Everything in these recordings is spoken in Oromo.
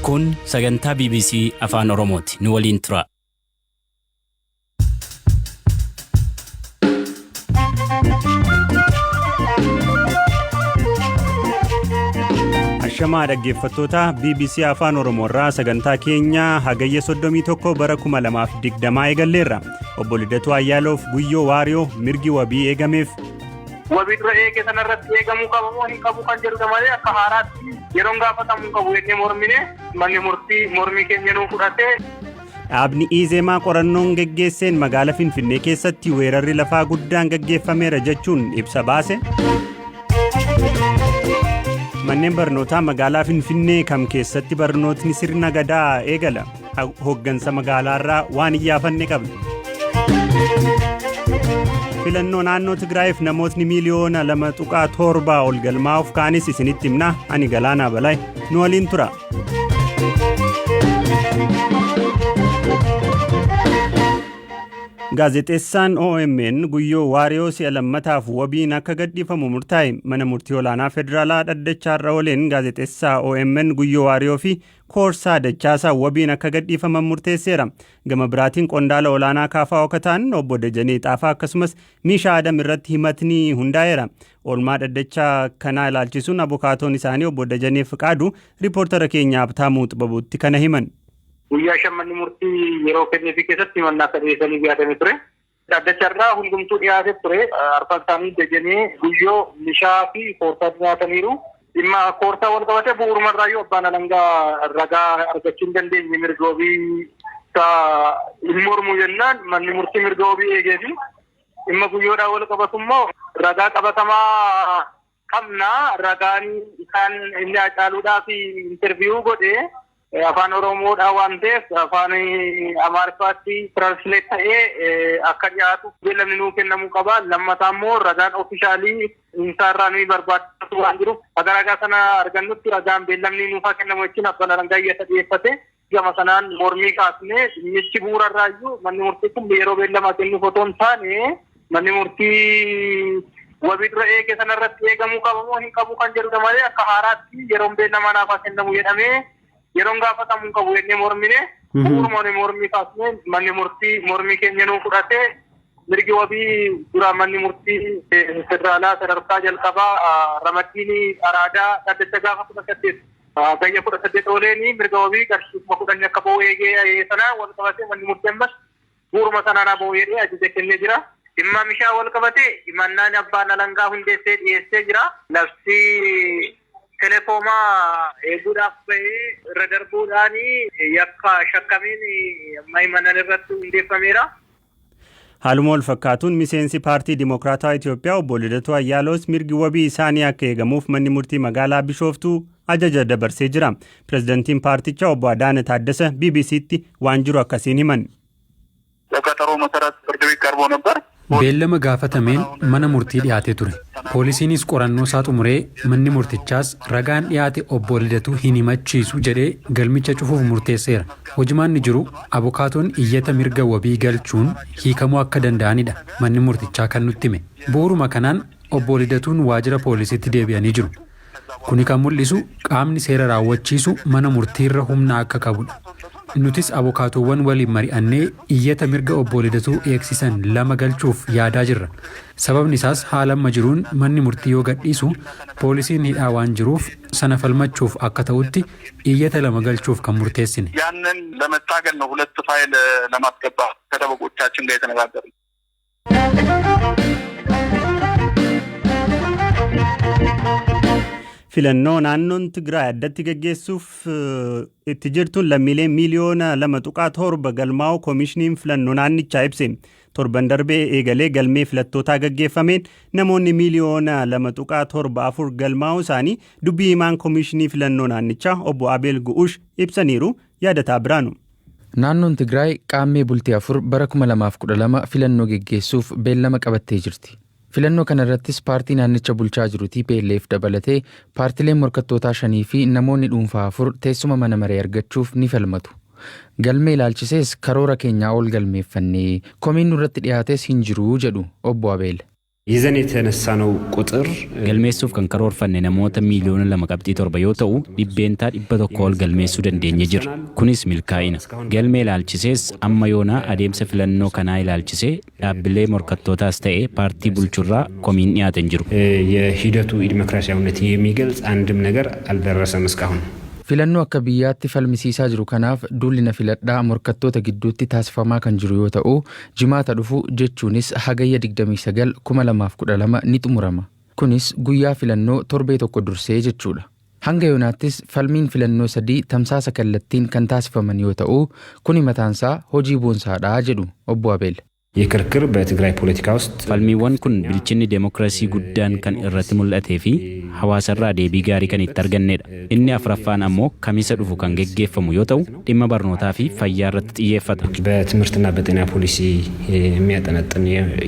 Kun sagantaa BBC Afaan Oromooti. Nu waliin tura. Ashamaa dhaggeeffattoota BBC Afaan Oromoo irraa sagantaa keenya hagayya 31 bara 2020 eegalleerra. Obbo Lidatuu Ayyaaloof Guyyoo Waariyoo mirgi wabii eegameef. Wabii dura eege sanarratti eegamuu qaba moo hin qabu kan jedhudha malee akka haaraatti yeroon gaafatamuu hin qabu jennee mormine manni murtii mormii keenya nuu fudhate. Dhaabni Izeemaa qorannoon geggeesseen magaala Finfinnee keessatti weerarri lafaa guddaan gaggeeffameera jechuun ibsa baase. Manneen barnootaa magaalaa Finfinnee kam keessatti barnootni sirna gadaa eegala? Hooggansa magaalaarraa waan iyyaafanne qabna. Filannoo naannoo Tigraayiif namootni miiliyoona 2.7 ol galmaa'uuf kaanis isinitti himna. Ani Galaanaa Balaay nu waliin tura. Gaazexeessaan OMN Guyyoo Waariyoo si'a lammataaf wabiin akka gadhiifamu murtaa'e. Mana murtii olaanaa federaalaa dhaddachaarra ooleen gaazexeessaa OMN Guyyoo Waariyoo fi Koorsaa Dachaasaa wabiin akka gadhiifaman murteesseera. Gama biraatiin qondaala olaanaa KFO akka ta'an obbo Dajanee Xaafaa akkasumas Miishaa Adam irratti himatni hundaa'eera. Oolmaa dhaddachaa kanaa ilaalchisuun abukaatoon isaanii obbo Dajanee Fiqaadu riippoortara keenya Habtaamuu Xibabuutti kana himan. Guyyaa 5 manni murtii yeroo kenneefii keessatti himannaa akka dhiyeessaniif yaadame ture. Dhaddacha irraa hundumtuu dhiyaatee ture. Arfan isaanii Dajanee, Guyyoo, Mishaa fi Koorsaa dhiyaataniiru. Dhimma Koorsaa wal qabatee bu'uuruma irraayyuu abbaan alangaa ragaa argachuu hin dandeenye mirga wabii isaa hin mormu jennaan manni murtii mirga wabii eegeefi. Dhimma Guyyoodhaan wal qabatu immoo ragaa qabatamaa qabna. Ragaan isaan inni Hacaaluudhaaf interviyuu godhe afaan Oromoodhaan waan ta'eef afaan Amaariffaatti translate ta'ee akka dhiyaatu beellamni nuu kennamuu qaba. Lammataa immoo ragaan ofishaalii insaarraa nuyi barbaadatu waan jiruuf haga ragaa sana argannutti ragaan beellamni nuuf haa kennamu jechuun abbaan alangaa iyyata dhiyeeffate. Gama sanaan mormii kaasne dhimmichi bu'uurarraayyuu manni murtii kun yeroo beellamaa kennuuf otoo hin taane manni murtii wabii dura eege sanarratti eegamuu qaba moo hin qabu kan jedhudha malee akka haaraatti yeroon beellamaa naaf haa kennamu jedhamee yeroon gaafatamuu hin qabu jennee mormine. Bu'uuruma mormii kaasne manni murtii mormii keenya nuu fudhate mirgi wabii dura manni murtii federaalaa sadarkaa jalqabaa ramaddiin araadaa dhaddacha gaafa 18 Hagayya 18 ooleen mirga wabii qarshii 10,000 akka ba'u eegee sana wal qabatee manni murtii ammas bu'uuruma sanaan haa ba'u jedhee ajaja kennee jira. Dhimma Mishaa wal qabatee himannaan abbaan alangaa hundeessee dhiyeessee jira. Labsii telekoomaa eeguudhaaf bahee irra darbuudhaan yakka shakkameen amma himannaan irratti hundeeffameera. Haaluma wal fakkaatuun miseensi paartii Dimokiraatawaa Itoophiyaa obbo Lidatuu Ayyaaloos mirgi wabii isaanii akka eegamuuf manni murtii magaalaa Bishooftuu ajaja dabarsee jira. Pirezidantiin paartichaa obbo Adaana Taaddasa BBCtti waan jiru akkasiin himan. በቀጠሮ መሰረት ፍርድ ቤት ቀርቦ ነበር። Beellama gaafatameen mana murtii dhiyaatee ture. Poolisiinis qorannoo isaa xumuree manni murtichaas ragaan dhiyaate obbo Lidatuu hin himachiisu jedhee galmicha cufuuf murteesseera. Hojimaanni jiru abukaatoon iyyata mirga wabii galchuun hiikamuu akka danda'anidha manni murtichaa kan nutti hime. Bu'uuruma kanaan obbo Lidatuun waajjira poolisiitti deebi'anii jiru. Kuni kan mul'isu qaamni seera raawwachiisu mana murtiirra humna akka qabudha. Nutis abukaatoowwan waliin mari'annee iyyata mirga obbo Lidatuu eegsisan 2 galchuuf yaadaa jirra. Sababni isaas haala amma jiruun manni murtii yoo gadhiisu poolisiin hidhaa waan jiruuf sana falmachuuf akka ta'utti iyyata 2 galchuuf kan murteessine. ያንን ለመታገል ነው ሁለት ፋይል ለማስገባት ከጠበቆቻችን ጋር የተነጋገርነው። Filannoo naannoon Tigraay addatti gaggeessuuf itti jirtuun lammiileen miiliyoona 2.7 galmaa'uu koomishiniin filannoo naannichaa ibse. Torban darbee eegalee galmee filattootaa gaggeeffameen namoonni miiliyoona 2.74 galmaa'uu isaanii dubbii himaan koomishinii filannoo naannichaa obbo Abeel Gu'ush ibsaniiru. Yaadataa Biraanu. Naannoon Tigraay Qaammee bultii 4 bara 2012 filannoo geggeessuuf beellama qabattee jirti. Filannoo kana irrattis paartii naannicha bulchaa jiru tplf dabalatee paartileen morkattootaa shanii fi namoonni dhuunfaa 4 teessuma mana maree argachuuf ni falmatu. Galmee ilaalchisees karoora keenyaa ol galmeeffanne, komiin nurratti dhiyaates hin jiru jedhu Obbo Abeel. ይዘን የተነሳነው ቁጥር Galmeessuuf kan karoorfanne namoota miiliyoona 2.7 yoo ta'u, 100% ol galmeessuu dandeenye jirra. Kunis milkaa'ina. Galmee ilaalchisees amma yoonaa adeemsa filannoo kanaa ilaalchisee dhaabbilee morkattootaas ta'e paartii bulchurraa komiin dhiyaate hin jiru. የሂደቱ ዲሞክራሲያዊነት የሚገልጽ አንድም ነገር አልደረሰም እስካሁን። Filannoo akka biyyaatti falmisiisaa jiru kanaaf duulli na filadhaa morkattoota gidduutti taasifamaa kan jiru yoo ta'u, Jimaata dhufu jechuunis Hagayya 29 2012 ni xumurama. Kunis guyyaa filannoo torbee tokko dursee jechuudha. Hanga yoonaattis falmiin filannoo sadii tamsaasa kallattiin kan taasifaman yoo ta'u, kuni mataansaa hojii boonsaadha jedhu obbo Abeel. ይህ ክርክር በትግራይ ፖለቲካ ውስጥ Falmiiwwan kun bilchinni deemokiraasii guddaan kan irratti mul'atee fi hawaasarraa deebii gaarii kan itti argannedha. Inni afuraffaan ammoo Kamisa dhufu kan geggeeffamu yoo ta'u, dhimma barnootaa fi fayyaa irratti xiyyeeffata. በትምህርትና በጤና ፖሊሲ የሚያጠነጥን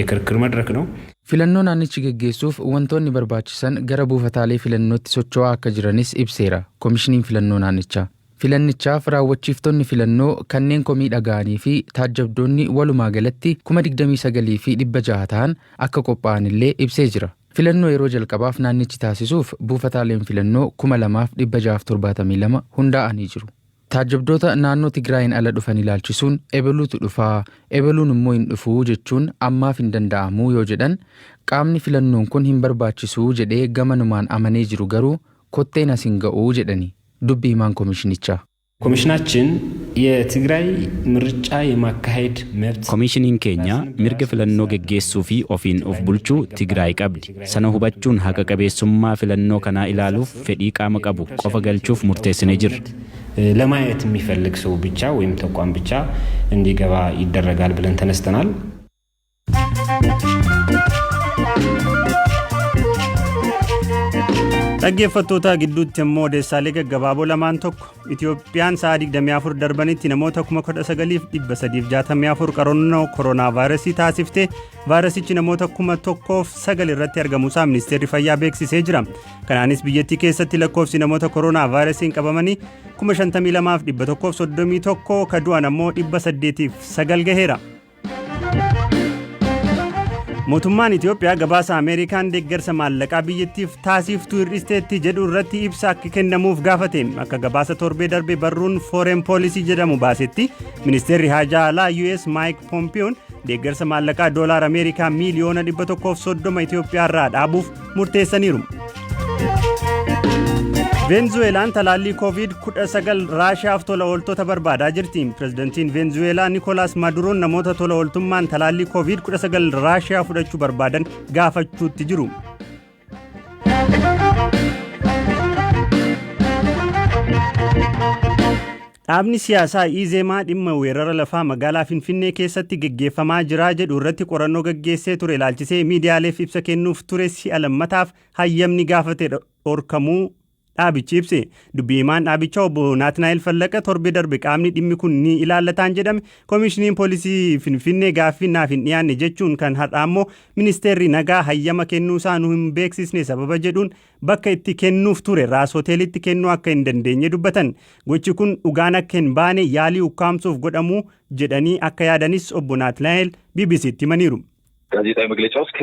የክርክር መድረክ ነው። Filannoo naannichi geggeessuuf wantoonni barbaachisan gara buufataalee filannootti socho'aa akka jiranis ibseera koomishiniin filannoo naannichaa. Filannichaaf raawwachiiftonni filannoo, kanneen komii dhaga'anii fi taajjabdoonni walumaa galatti 29,600 ta'an akka qophaa'an illee ibsee jira. Filannoo yeroo jalqabaaf naannichi taasisuuf buufataaleen filannoo 2672 hundaa'anii jiru. Taajjabdoota naannoo Tigraayin ala dhufan ilaalchisuun ebeluutu dhufaa, ebeluun immoo hin dhufuu jechuun ammaaf hin danda'amuu yoo jedhan, qaamni filannoon kun hin barbaachisuu jedhee gamanumaan amanee jiru garuu kotteen as hin ga'uu jedhani dubbi himaan koomishinichaa. ኮሚሽናችን የትግራይ ምርጫ የማካሄድ መብት Koomishiniin keenya mirga filannoo geggeessuu fi ofiin of bulchuu Tigraay qabdi. Sana hubachuun haqa qabeessummaa filannoo kanaa ilaaluuf fedhii qaama qabu qofa galchuuf murteessinee jirra. ለማየት የሚፈልግ ሰው ብቻ ወይም ተቋም ብቻ እንዲገባ ይደረጋል ብለን ተነስተናል። Dhaggeeffattoota, gidduutti immoo odeessaalee gaggabaaboo lamaan tokko. Itiyoophiyaan sa'a 24 darbanitti namoota 19,364 qorannoo koronaa vaayirasii taasiftee, vaayirasichi namoota 1,009 irratti argamuusaa ministeerri fayyaa beeksisee jira. Kanaanis biyyattii keessatti lakkoofsi namoota koronaa vaayirasiin qabamanii 52,131, ka du'an ammoo 809 gaheera. Mootummaan Itiyoophiyaa gabaasa Ameerikaan deeggarsa maallaqaa biyyattiif taasiftuu hir'isteetti jedhu irratti ibsa akka kennamuuf gaafate. Akka gabaasa torbee darbe barruun Foreign Policy jedhamu baasetti, ministeerri haajaa alaa US Mike Pompeoon deeggarsa maallaqaa doolaara Ameerikaa miiliyoona 130 Itiyoophiyaa irraa dhaabuuf murteessaniiru. Veenzuweelaan talaallii COVID-19 Raashiyaaf tola ooltota barbaadaa jirti. Pirezidantiin Veenzuweelaa Nikolaas Maduroon namoota tola ooltummaan talaallii COVID-19 Raashiyaa fudhachuu barbaadan gaafachuutti jiru. Dhaabni siyaasaa Izeemaa dhimma weerara lafaa magaalaa Finfinnee keessatti geggeeffamaa jira jedhu irratti qorannoo gaggeessee ture ilaalchisee miidiyaaleef ibsa kennuuf ture si'a lammataaf hayyamni gaafate dhorkamuu dhaabichi ibse. Dubbii himaan dhaabichaa obbo Naatnaa'el Fallaqa torbee darbe qaamni dhimmi kun ni ilaallataan jedhame koomishiniin poolisii Finfinnee gaaffii naaf hin dhiyaanne jechuun, kan har'aa immoo ministeerri nagaa hayyama kennuusaa nu hin beeksisne sababa jedhuun bakka itti kennuuf ture Raas Hoteelitti kennuu akka hin dandeenye dubbatan. Gochi kun dhugaan akka hin baane yaalii ukkaamsuuf godhamuu jedhanii akka yaadanis obbo Naatnaa'el BBCtti himaniiru. ጋዜጣዊ መግለጫ ውስጥ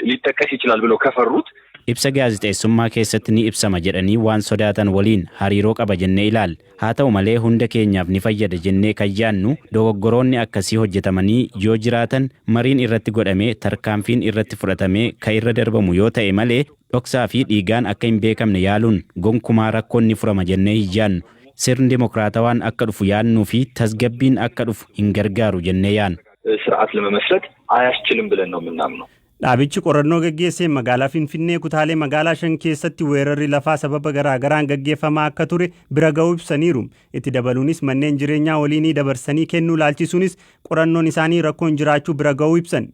ሊጠቀስ ይችላል ብለው ከፈሩት Ibsa gaazexeessummaa keessatti ni ibsama jedhanii waan sodaatan waliin hariiroo qaba jennee ilaalla. Haa ta'u malee, hunda keenyaaf ni fayyada jennee kan yaadnu dogoggoroonni akkasii hojjetamanii yoo jiraatan mariin irratti godhamee tarkaanfiin irratti fudhatamee kan irra darbamu yoo ta'e malee, dhoksaa fi dhiigaan akka hin beekamne yaaluun gonkumaa rakkoon ni furama jennee hin yaadnu. Sirni dimokiraatawaan akka dhufu yaadnuu fi tasgabbiin akka dhufu hin gargaaru jennee yaadna. ስርዓት ለመመስረት አያስችልም ብለን ነው የምናምነው። Dhaabichi qorannoo gaggeessee magaalaa Finfinnee kutaalee magaalaa shan keessatti weerarri lafaa sababa garaagaraan gaggeeffamaa akka ture bira ga'uu ibsaniiru. Itti dabaluunis manneen jireenyaa waliinii dabarsanii kennuu laalchisuunis qorannoon isaanii rakkoon jiraachuu bira ga'uu ibsan.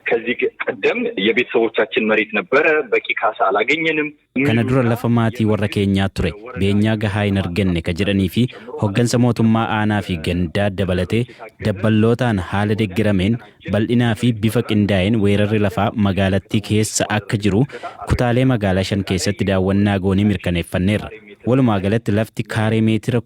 ከዚህ ቀደም የቤተሰቦቻችን መሬት ነበረ፣ በቂ ካሳ አላገኘንም። Kana dura lafa maatii warra keenyaa ture, beenyaa gahaa hin arganne ka jedhanii fi hoggansa mootummaa aanaa fi gandaa dabalatee dabballootaan haala deeggarameen bal'inaa fi bifa qindaa'een weerarri lafaa magaalattii keessa akka jiru kutaalee magaalaa shan keessatti daawwannaa goonee mirkaneeffanneerra. Walumaa galatti lafti kaaree meetira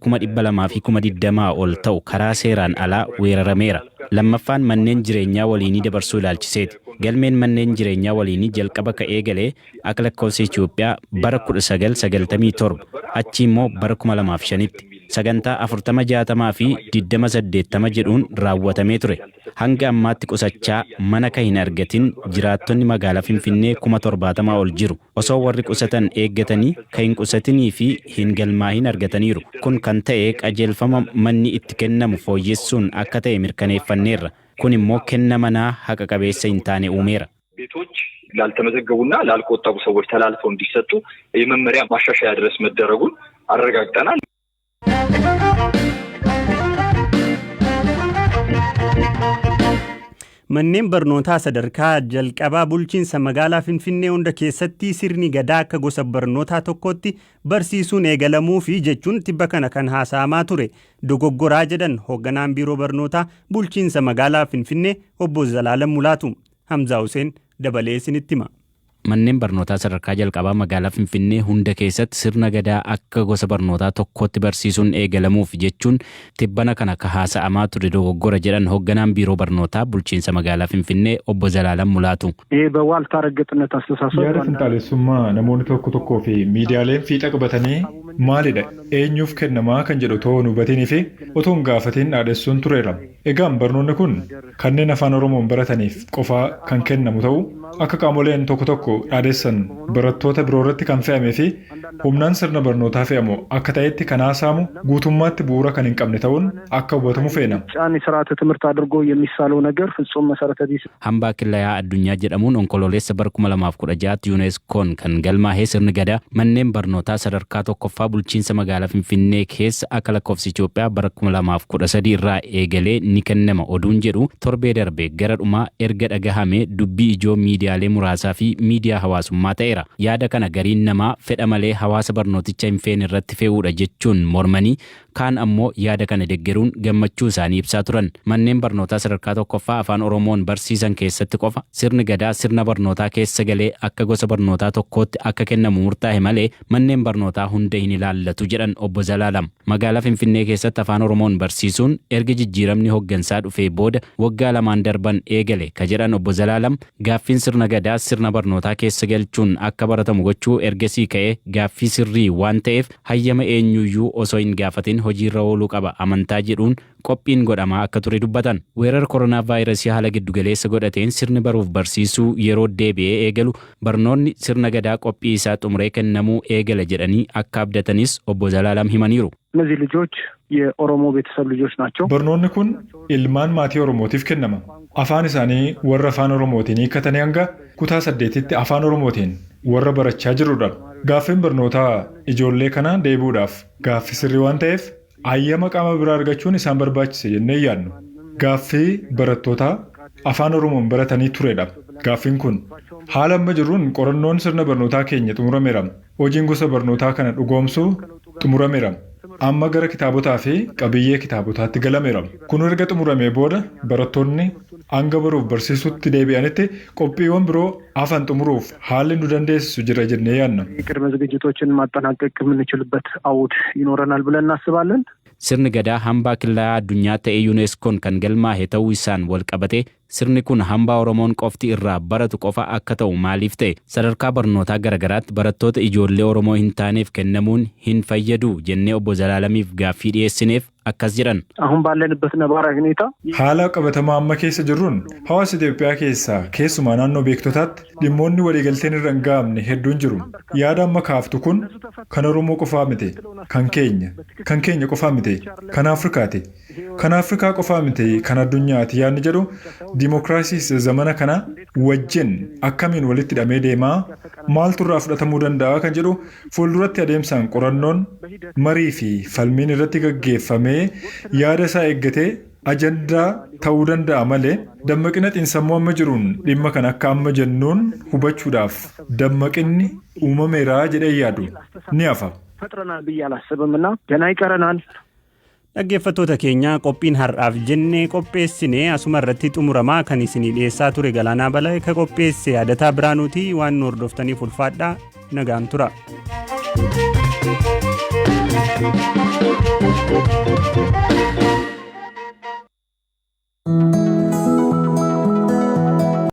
220,020 ol ta'u karaa seeraan alaa weerarameera. Lammaffaan manneen jireenyaa waliinii dabarsuu ilaalchiseeti. Galmeen manneen jireenyaa waliinii jalqaba ka'ee galee akka lakkoofsa Itoophiyaa bara 1997, achi immoo bara 2005tti sagantaa 40-60 fi 20-80 jedhuun raawwatamee ture. Hanga ammaatti qusachaa mana ka hin argatin jiraattonni magaalaa Finfinnee 70,000 ol jiru. Osoo warri qusatan eeggatanii, ka hin qusatinii fi hin galmaahin argataniiru. Kun kan ta'e qajeelfama manni itti kennamu fooyyessuun akka ta'e mirkaneeffanneerra. Kun immoo kenna manaa haqa qabeessa hin taane uumeera. ቤቶች ላልተመዘገቡና ላልቆጠቡ ሰዎች ተላልፈው እንዲሰጡ የመመሪያ ማሻሻያ ድረስ መደረጉን አረጋግጠናል። Manneen barnootaa sadarkaa jalqabaa bulchiinsa magaalaa Finfinnee hunda keessatti sirni Gadaa akka gosa barnootaa tokkotti barsiisuun eegalamuu fi jechuun tibba kana kan haasa'amaa ture dogoggoraa jedhan hoogganaan biiroo barnootaa bulchiinsa magaalaa Finfinnee Obbo Zalaalam Mulaatu. Hamzaa Huseen dabalee isinitti hima. Manneen barnootaa sadarkaa jalqabaa magaalaa Finfinnee hunda keessatti sirna Gadaa akka gosa barnootaa tokkotti barsiisuun eegalamuuf jechuun tibbana kana ka haasa'amaa ture dogoggora jedhan hoogganaan biiroo barnootaa bulchiinsa magaalaa Finfinnee Obbo Zalaalam Mulaatu. ይሄ በዋልታ ረገጥነት አስተሳሰብ Yaada finxaalessummaa namoonni tokko tokkoo fi miidiyaaleen fiixa qabatanii maalidha, eenyuuf kennamaa kan jedhu otoo hin hubatinii fi otoo hin gaafatiin dhaadessuun tureera. Egaan barnoonni kun kanneen Afaan Oromoon barataniif qofaa kan kennamu ta'uu akka qaamoleen tokko tokko dhaadessan barattoota biroo irratti kan fe'amee fi humnaan sirna barnootaa fe'amu akka ta'etti kan haasa'amu guutummaatti bu'uura kan hin qabne ta'uun akka hubatamu feena. ጫን የስርዓተ ትምህርት አድርጎ የሚሳለው ነገር ፍጹም መሰረተ ቢስ Hambaa killayaa addunyaa jedhamuun Onkololeessa bara 2016tti UNESCO'n kan galmaahee sirni Gadaa manneen barnootaa sadarkaa tokkoffaa bulchiinsa magaalaa Finfinnee keessa akka lakkoofsa Itoophiyaa bara 2013 irraa eegalee ni kennama oduun jedhu torbee darbe gara dhumaa erga dhagahame dubbii ijoo miidiyaalee muraasaa fi miidiyaa hawaasummaa ta'eera. Yaada kana gariin namaa fedha malee hawaasa barnooticha hin feene irratti fe'uudha jechuun mormanii, kaan ammoo yaada kana deggeruun gammachuu isaanii ibsaa turan. Manneen barnootaa sadarkaa tokkoffaa Afaan Oromoon barsiisan keessatti qofa sirni Gadaa sirna barnootaa keessa galee akka gosa barnootaa tokkootti akka kennamu murtaa'e malee manneen barnootaa hunda hin ilaallatu jedhan Obbo Zalaalam. Magaalaa Finfinnee keessatti Afaan Oromoon barsiisuun erga jijjiiramni hooggansaa dhufee booda waggaa 2n darban eegale ka jedhan Obbo Zalaalam, gaaffiin sirna Gadaa sirna barnootaa keessa galchuun akka baratamu gochuu ergasii ka'ee gaaffii sirrii waan ta'eef hayyama eenyuyyuu osoo hin gaafatin hojiirra ooluu qaba amantaa jedhuun qophiin godhamaa akka ture dubbatan. Weerara koronaa vaayirasii haala giddugaleessa godhateen sirni baruuf barsiisuu yeroo deebi'ee eegalu barnoonni sirna Gadaa qophii isaa xumuree kennamuu eegala jedhanii akka abdatanis Obbo Zalaalam himaniiru. እነዚህ ልጆች የኦሮሞ ቤተሰብ ልጆች ናቸው። Barnoonni kun ilmaan maatii Oromootiif kennama. Afaan isaanii warra Afaan Oromootiin hiikkatanii hanga kutaa saddeetitti Afaan Oromootiin warra barachaa jirudha. Gaaffiin barnootaa ijoollee kana deebi'uudhaaf gaaffii sirrii waan ta'eef hayyama qaama biraa argachuun isaan barbaachise jennee yaadnu. Gaaffii barattootaa Afaan Oromoon baratanii turedha. Gaaffiin kun haala amma jirruun qorannoon sirna barnootaa keenya xumurameera. Hojiin gosa barnootaa kana dhugoomsuu xumurameera. Amma gara kitaabotaa fi qabiyyee kitaabotaatti galameera. Kun erga xumuramee booda barattoonni hanga baruuf barsiisutti deebi'anitti qophiiwwan biroo hafan xumuruuf haalli nu dandeessisu jira jennee yaadna. ቅድመ ዝግጅቶችን ማጠናቀቅ የምንችልበት አውድ ይኖረናል ብለን እናስባለን። Sirni Gadaa hambaa killayaa addunyaa ta'ee UNESCO'n kan galmaahe ta'uu isaan wal qabate sirni kun hambaa Oromoon qofti irraa baratu qofa akka ta'u maaliif ta'e, sadarkaa barnootaa garagaraatti barattoota ijoollee Oromoo hin taaneef kennamuun hin fayyadu jennee Obbo Zalaalamiif gaaffii dhiyeessineef akkas jedhan. አሁን ባለንበት ነባራዊ ሁኔታ Haala qabatamaa amma keessa jirruun hawaasa Itoophiyaa keessaa keessumaa naannoo beektotaatti dhimmoonni waliigalteen irra hin gahamne hedduun jiru. Yaada amma kaaftu kun kan Oromoo qofaa miti, kan keenya, kan keenya qofaa miti, kan Afrikaati. Kan Afrikaa qofaa miti, kan addunyaati yaadni jedhu diimokiraasii zamana kana wajjin akkamiin walitti hidhamee deemaa, maaltu irraa fudhatamuu danda'a kan jedhu fuulduratti adeemsaan qorannoon marii fi falmiin irratti gaggeeffamee yaada isaa eeggatee ajandaa ta'uu danda'a malee dammaqina xiinsammuu amma jiruun dhimma kan akka amma jennuun hubachuudhaaf dammaqinni uumameera jedhee yaadu ni hafa. ፈጥረናል ብዬ አላስብም እና ገና ይቀረናል። Dhaggeeffattoota keenya, qophiin har'aaf jennee qopheessine asuma irratti xumuramaa. Kan isinii dhiyeessaa ture Galaanaa Balaa, ka qopheesse Yaadataa Biraanuuti. Waan nu hordoftaniif ulfaadhaa, nagaan tura.